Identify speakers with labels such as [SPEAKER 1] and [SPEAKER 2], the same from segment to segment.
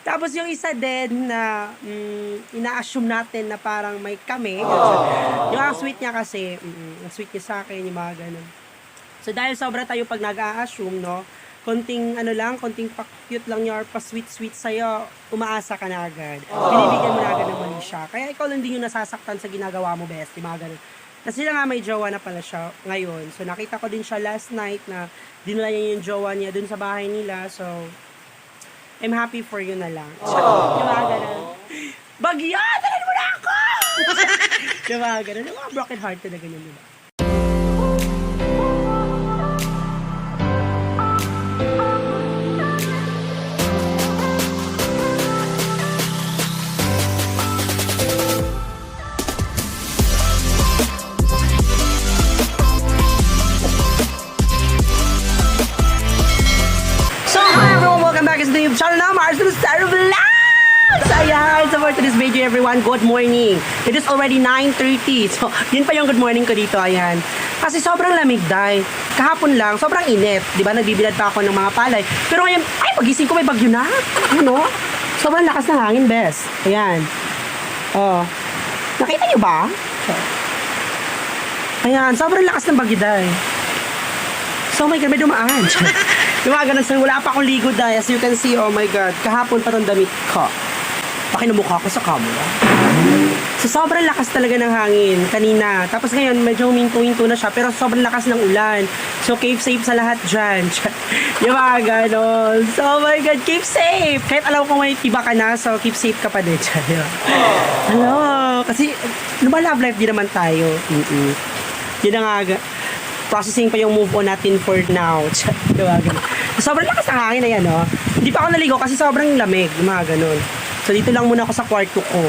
[SPEAKER 1] Tapos yung isa din na ina-assume natin na parang may kami. Yung ang sweet niya kasi, ang sweet niya sa akin, yung mga ganun. So dahil sobra tayo pag nag-a-assume, no, konting ano lang, konting pa-cute lang niya or pa-sweet-sweet sa'yo, umaasa ka na agad. Binibigyan mo na agad ng mali siya. Kaya ikaw lang din yung nasasaktan sa ginagawa mo, best, yung mga ganun. Kasi sila nga may jowa na pala siya ngayon. So nakita ko din siya last night na dinala niya yung jowa niya dun sa bahay nila. So I'm happy for you na lang. Yung mga ganun. Bagya! Tagal mo na ako! Yung mga ganun. Yung mga broken heart na ganyan, diba? Back to the YouTube channel na Mars to Star Vlogs! Ayan, so for today's video everyone, good morning. It is already 9:30. So, yun pa yung good morning ko dito, ayan. Kasi sobrang lamig, day. Kahapon lang, sobrang init. Di ba, nagbibilad pa ako ng mga palay. Pero ngayon, ay, pagising ko may bagyo na. Ano? Sobrang lakas ng hangin, bes. Ayan. Oh. Nakita niyo ba? Ayan, sobrang lakas ng bagyo, day. So, oh my God, may dumaan. Lumaga na wala pa akong ligo dahil as you can see, oh my God, kahapon pa tong damit ko. Pakinamukha ko sa camera. So, sobrang lakas talaga ng hangin kanina. Tapos ngayon, medyo huminto-hinto na siya, pero sobrang lakas ng ulan. So, keep safe sa lahat dyan. Yung mga ganon. So, oh my God, keep safe! Kahit alam ko may tiba ka na, so keep safe ka pa din dyan. Hello! Kasi, love life din naman tayo. Yun na nga, processing pa yung move on natin for now. Sobrang lakas ng hangin na yan, no? Hindi pa ako naligo kasi sobrang lamig, mga ganun. So, dito lang muna ako sa kwarto ko.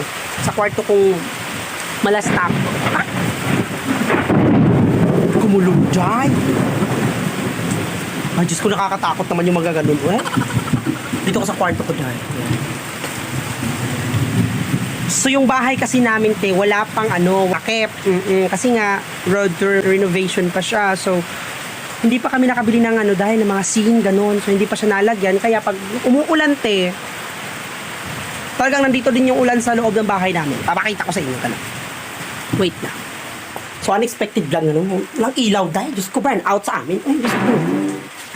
[SPEAKER 1] Sa kwarto kong malastak. Ah! Kumulong dyan. Ay, Diyos ko, nakakatakot naman yung mga ganun. Dito ako sa kwarto ko dyan. So, yung bahay kasi namin, te, wala pang takip. Kasi nga, road to renovation pa siya. So, hindi pa kami nakabili ng dahil ng mga scene, ganun. So, hindi pa siya nalagyan. Kaya pag umuulan, te, talagang nandito din yung ulan sa loob ng bahay namin. Papakita ko sa inyo. Wait na. So, unexpected lang, Walang ilaw dahil. Diyos ko, burn out sa amin. Ay, Diyos ko.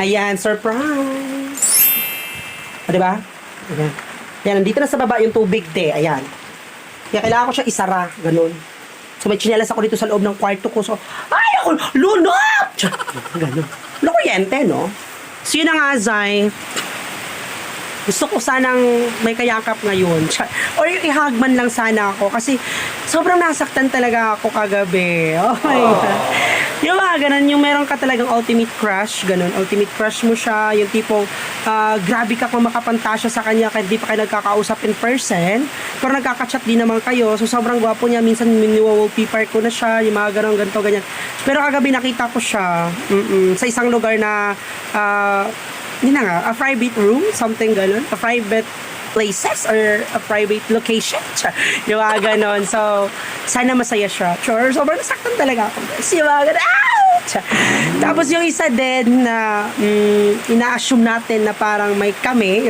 [SPEAKER 1] Ayan, surprise! O, diba? Ayan. Ayan, nandito na sa baba yung tubig, te. Ayan. Kaya kailangan ko siya isara, ganun. So may tsinelas ako dito sa loob ng kwarto ko. So, ay ako, lunop! Ganun. Wala kuryente, no? So yun na nga, Zay. Gusto ko sanang may kayakap ngayon. Or ihagman lang sana ako. Kasi sobrang nasaktan talaga ako kagabi. Oh my God. Yung mga ganun, yung meron ka talagang ultimate crush, ganun. Ultimate crush mo siya, yung tipo, grabe ka kung makapantasya sa kanya kahit di pa kayo nagkakausap in person. Pero nagkakachat din naman kayo. So sobrang gwapo niya. Minsan mini-wallpaper ko na siya, yung mga ganun, ganito, ganyan. Pero kagabi nakita ko siya sa isang lugar na yun na nga, a private room, something ganun, a private places or a private location. Yung mga ganon. So, sana masaya siya. Sure, sobrang nasaktan talaga ako. Yung mga ganon. Tapos yung isa din na ina-assume natin na parang may kami.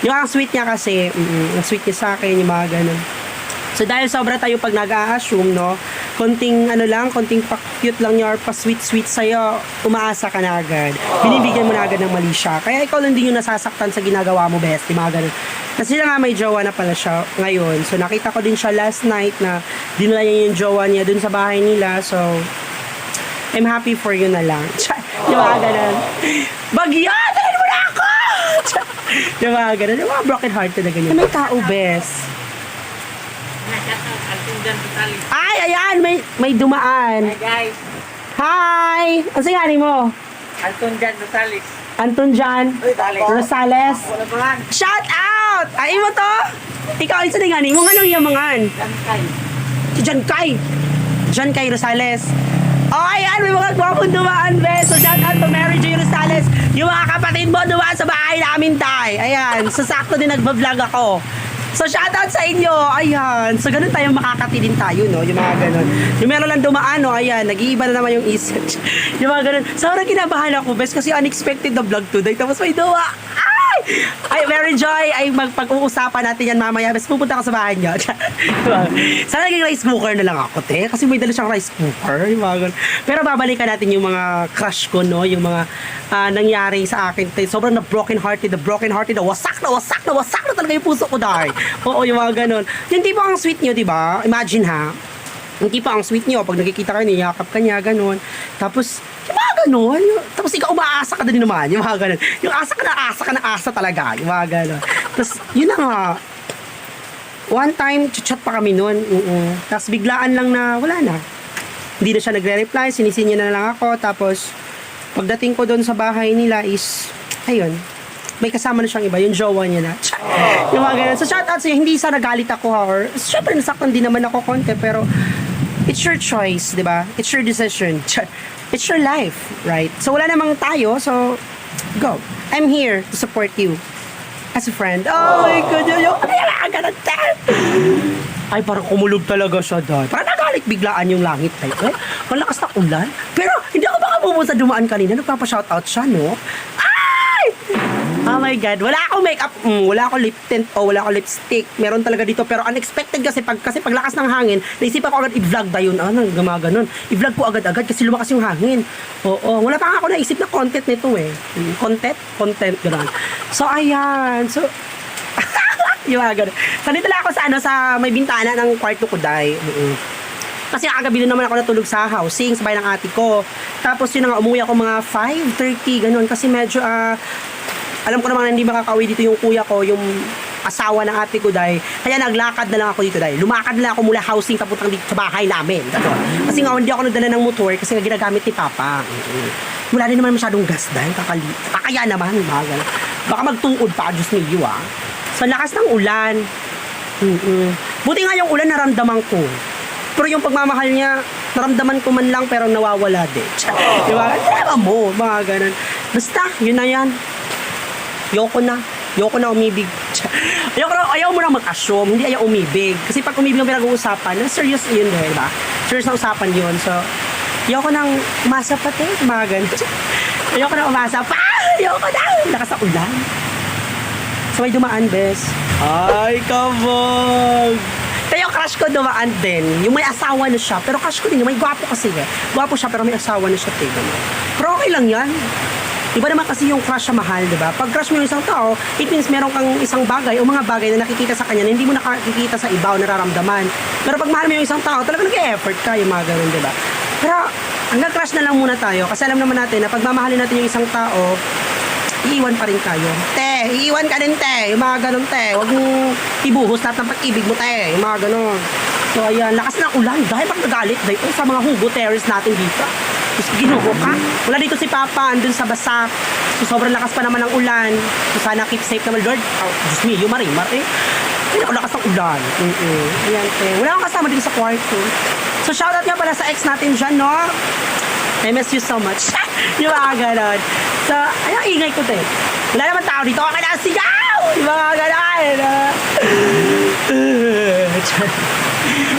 [SPEAKER 1] Yung ang sweet niya kasi, ang sweet niya sa akin, yung mga ganon. So, dahil sobra tayo pag nag-a-assume, no, konting konting pa-cute lang niya or pa-sweet-sweet sa'yo, umaasa ka na agad. Binibigyan mo na agad ng mali siya. Kaya ikaw lang din yung nasasaktan sa ginagawa mo, best, yung mga ganun. Kasi sila nga may jowa na pala siya ngayon. So, nakita ko din siya last night na dinala niya yung jowa niya dun sa bahay nila. So, I'm happy for you na lang. Yung mga ganun. Bagya! Tagal mo na ako! Yung mga ganun. Yung mga broken heart na ganyan. May tao, best. Ay, ayan, may dumaan.
[SPEAKER 2] Hi guys,
[SPEAKER 1] Hi! Ang singaling mo?
[SPEAKER 2] Anton Jan Rosales.
[SPEAKER 1] Anton Jan Rosales. Shout out! Ay mo to? Ikaw, isa din mo. Anong yamangan?
[SPEAKER 2] Kankay.
[SPEAKER 1] Si John Kay Rosales. Oh, ayan, may mga gwapong dumaan, be. So, shout out to Mary J. Rosales. Yung mga kapatid mo dumaan sa bahay namin, tay. Ayan, so sakto din nagbablog ako. So, shoutout sa inyo. Ayan. So, ganun tayo makakati din tayo, no? Yung mga ganun. Yung meron lang dumaan, no? Ayan. Nag-iiba na naman yung isip. Yung mga ganun. Sobrang kinabahan ako, best, kasi unexpected na vlog today. Tapos may duwa. Ay! Ay, Mary Joy, ay magpag-uusapan natin yan mamaya. Basta pupunta ka sa bahay niyo. Sana naging rice cooker na lang ako, te. Kasi may dala siyang rice cooker. Yung mga ganun. Pero babalikan natin yung mga crush ko, no? Yung mga nangyari sa akin, te. Sobrang na broken hearted, wasak na talaga yung puso ko dahil. Oo, yung mga ganun. Yung tipo ang sweet nyo, di ba? Imagine ha. Yung tipo ang sweet nyo, pag nakikita kayo, niyakap ka niya, ganun. Tapos, yung mga ganun. Tapos ikaw umaasa ka din naman, yung mga ganun. Yung asa ka na asa talaga, yung mga ganun. Tapos, yun na nga. One time, chat pa kami nun. Tapos biglaan lang na, wala na. Hindi na siya nagre-reply, sinisin niya na lang ako. Tapos, pagdating ko doon sa bahay nila is, ayun, may kasama na siyang iba, yung jowa niya na. Yung mga ganun. So, shout out sa'yo, hindi sa nagalit ako ha, or syempre nasaktan din naman ako konti, pero it's your choice, di ba? It's your decision. It's your life, right? So, wala namang tayo, so, go. I'm here to support you as a friend. Oh my God, yung ganun. Ay, parang kumulog talaga siya dahil. Parang nagalit biglaan yung langit. Ay, malakas na ulan. Pero, hindi ako baka pumunta dumaan kanina. Nagpapa-shoutout siya, no? Ay! Oh my God, wala akong makeup, wala akong lip tint o wala akong lipstick. Meron talaga dito pero unexpected kasi paglakas ng hangin, naisipan ko agad i-vlog dayon. Gumaganon. I-vlog ko agad-agad kasi lumakas yung hangin. Oo, wala pa nga ako naisip na content nito eh. Content gano'n. So ayan. So yung mga ganun. So dito lang ako sa may bintana ng kwarto ko dahil. Kasi kagabi din naman ako natulog sa housing, sa bahay ng ate ko. Tapos yun nga, umuwi ako mga 5:30, ganun. Kasi medyo, alam ko naman hindi makakauwi dito yung kuya ko, yung asawa ng ate ko dahil. Kaya naglakad na lang ako dito dahil. Lumakad na lang ako mula housing papuntang dito sa bahay namin. Ganun. Kasi nga, hindi ako nagdala ng motor kasi nga ginagamit ni Papa. Wala rin naman masyadong gas dahil kakaya naman, mga ganun. Baka magtungkod pa, Diyos niyo, So, lakas ng ulan. Buti nga yung ulan naramdaman ko. Pero yung pagmamahal niya, naramdaman ko man lang pero nawawala din. Diba? Tama mo, mga ganun. Basta, yun na yan. Yoko na umibig. Ayaw mo na mag-assume, hindi ayaw umibig. Kasi pag umibig ang pinag-uusapan, serious yun, diba? Serious na usapan yun. So, ayoko nang umasa pa, mga ganun. Ayoko na umasa pa! Ayoko na! Lakas sa ulan. So, may dumaan, bes. Ay, kabog! Kaya yung crush ko dumaan din. Yung may asawa na siya. Pero crush ko din. Yung may gwapo kasi eh. Gwapo siya pero may asawa na siya. Pero okay lang yan. Iba naman kasi yung crush sa mahal, di ba? Pag crush mo yung isang tao, it means meron kang isang bagay o mga bagay na nakikita sa kanya na hindi mo nakikita sa iba o nararamdaman. Pero pag mahal mo yung isang tao, talaga nag-e-effort ka yung mga ganun, di ba? Pero hanggang crush na lang muna tayo kasi alam naman natin na pag mamahalin natin yung isang tao, iiwan pa rin tayo. Te, iiwan ka din, te. Yung mga ganun, te. Huwag mong ibuhos lahat ng pag-ibig mo, te. Yung mga ganun. So, ayan. Lakas ng ulan. Dahil pag nagalit, dahil sa mga hugo terrace natin dito. Tapos ginuho ka. Wala dito si Papa. Andun sa basa. So, sobrang lakas pa naman ng ulan. So, sana keep safe naman, Lord. Oh, Diyos me, yung marimar, eh. Ay, lakas ng ulan. Ayan, te. Wala kang kasama dito sa kwarto. So, shoutout nga pala sa ex natin dyan, no? I miss you so much. Yung mga ganon. So, ayun, ingay ko te. Wala naman tao dito. Ako na sigaw! Yung mga ganon.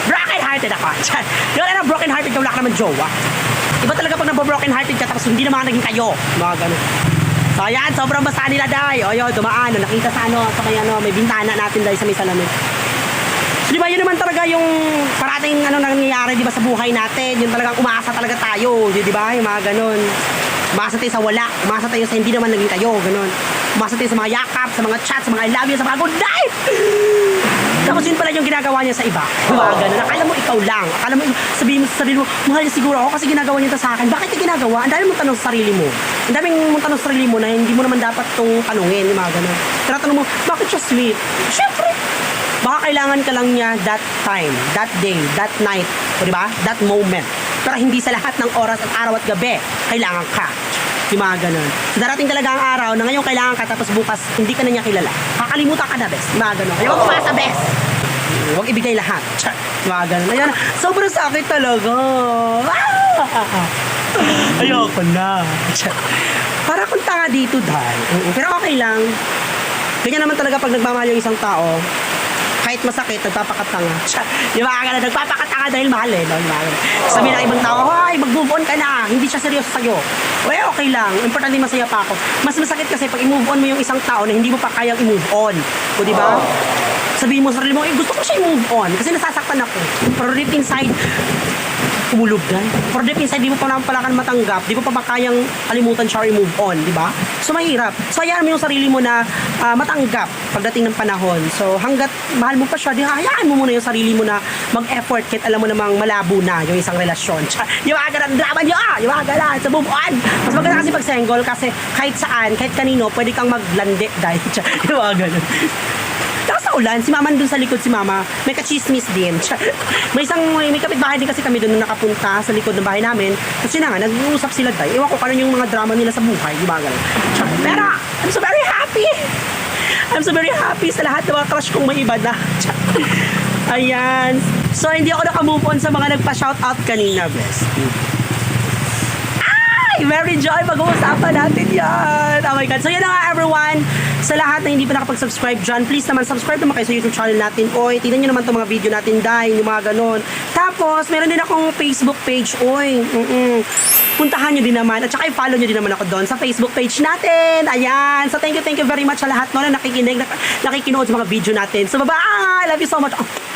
[SPEAKER 1] Broken hearted ako. Yung na broken hearted ka, wala ka naman jowa. Iba talaga pag nabobroken hearted ka, tapos hindi naman naging kayo. Mga ganon. So, ayan, sobrang basa nila dahil. O, yun, dumaan. Nakita sa sa may bintana natin dahil sa may salamin. Di ba, yun naman talaga yung parating nangyayari, di ba, sa buhay natin. Yung talagang umaasa talaga tayo, di ba? Yung mga ganun. Umaasa tayo sa wala. Umaasa tayo sa hindi naman naging kayo, ganun. Umaasa tayo sa mga yakap, sa mga chat, sa mga I love you, sa mga good night! Tapos yun pala yung ginagawa niya sa iba. Di ba? Ganun. Akala mo ikaw lang. Akala mo, sabihin mo sa sarili mo, mahal niya siguro ako kasi ginagawa niya ito sa akin. Bakit niya ginagawa? Ang dami mong tanong sa sarili mo. Ang daming mong tanong sa sarili mo na hindi mo naman dapat itong tanungin, yung mga ganun. Tinatanong mo, bakit siya sweet? Siyempre, baka kailangan ka lang niya that time, that day, that night, o diba? That moment. Pero hindi sa lahat ng oras at araw at gabi, kailangan ka. Yung mga ganun. So, darating talaga ang araw na ngayon kailangan ka tapos bukas hindi ka na niya kilala. Kakalimutan ka na, bes. Yung mga ganun. Kaya huwag pumasa, bes. Huwag ibigay lahat. Yung mga ganun. Ayan, sobrang sakit talaga. Ayoko na. Para kung tanga dito, dahil. Pero okay lang. Ganyan naman talaga pag nagmamahal yung isang tao. kahit masakit, nagpapakatanga. Di ba? Nagpapakatanga dahil mahal eh. No? Mahal. Sabi ng ibang tao, hoy, mag-move on ka na. Hindi siya seryoso sa'yo. Well, okay lang. Importante masaya pa ako. Mas masakit kasi pag i-move on mo yung isang tao na hindi mo pa kayang i-move on. O di ba? Sabihin mo sa sarili mo, gusto ko siya i-move on kasi nasasaktan ako. Pero deep inside, kumulog dahil. Pero deep inside, di mo pa naman pala matanggap, di mo pa makayang kalimutan siya or i-move on, di ba? So, mahirap. So, hayaan mo yung sarili mo na matanggap pagdating ng panahon. So, hanggat mahal mo pa siya, di hayaan mo muna yung sarili mo na mag-effort kahit alam mo namang malabo na yung isang relasyon. Yung mga ganun, drama nyo, yung mga ganun, so move on. Mas maganda kasi pag single kasi kahit saan, kahit kanino, pwede kang maglandi dahil yung mga ganun. Tapos sa ulan, si mama dun sa likod, si mama, may kachismis din. May kapitbahay din kasi kami dun na nakapunta sa likod ng bahay namin. Kasi na nga, nag-uusap sila tayo. Ewan ko kano yung mga drama nila sa buhay, di ba ganun. Pero, I'm so very happy. I'm so very happy sa lahat ng mga crush kong may iba na. Ayan. So, hindi ako nakamove on sa mga nagpa-shoutout kanina, bestie. Mary Joy, mag-uusapan natin yan. Oh my God. So, yun na nga, everyone. Sa lahat na hindi pa nakapag-subscribe dyan, please naman, subscribe naman kayo sa YouTube channel natin. Oy, tignan nyo naman itong mga video natin dahil yung mga ganon. Tapos, meron din akong Facebook page. Oy, puntahan nyo din naman. At saka i-follow nyo din naman ako doon sa Facebook page natin. Ayan. So, thank you very much sa lahat no, na nakikinood sa mga video natin. So, bye-bye! I love you so much. Oh.